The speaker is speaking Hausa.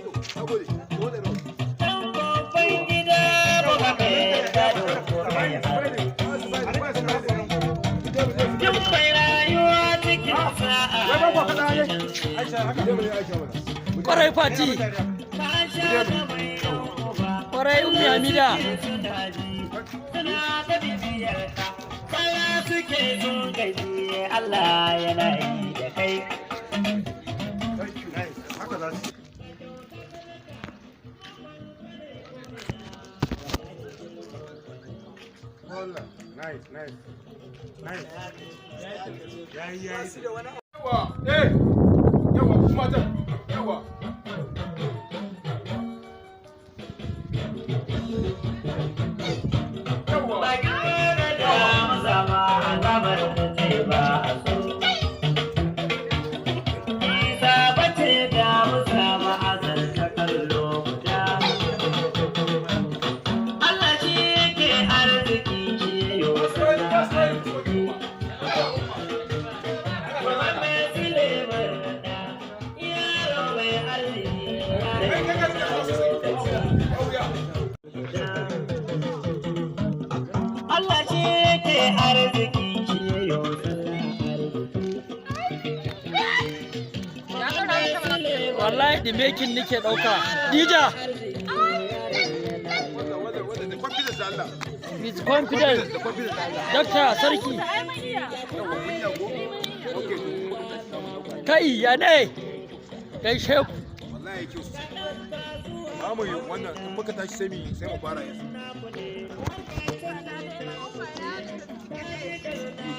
Nagode. Babban gida Muhammad Gado ko kai. Duk mai rayuwa cikin sa'a. Kwarai, Fati. Ka sha da mai uba. Kwarai, Ummi Hamida. Suna ji, suna ta bibiyar ka. Kala suke sun gaji, Allah yana yi da kai. Haka za su. Nice, nice, nice. Yayi, yayi. Yawa, eh. Yawa, kuma ta. Yawa. Yawa. Ba gyara da musama azabar da ce ba a so. Isa bace da musama azar kallo guda. Allah shi yake arziki, shi yo sana arziki. Muhammad Suleiman da yaro mai arziki ya Allah shi yake arziki, shi yo sana arziki. Wallahi the making nake dauka. Dija. Wanda, da confidence da Allah. With confidence. Da confidence da Allah. Doctor Sarki. Yawa, mun iya ko? Okay, to muka tashi zamu dauka. Kai, ya ne? Gaishe ku. Wallahi kyau sosai. Ba mu yi wannan, in muka tashi sai mu fara yanzu.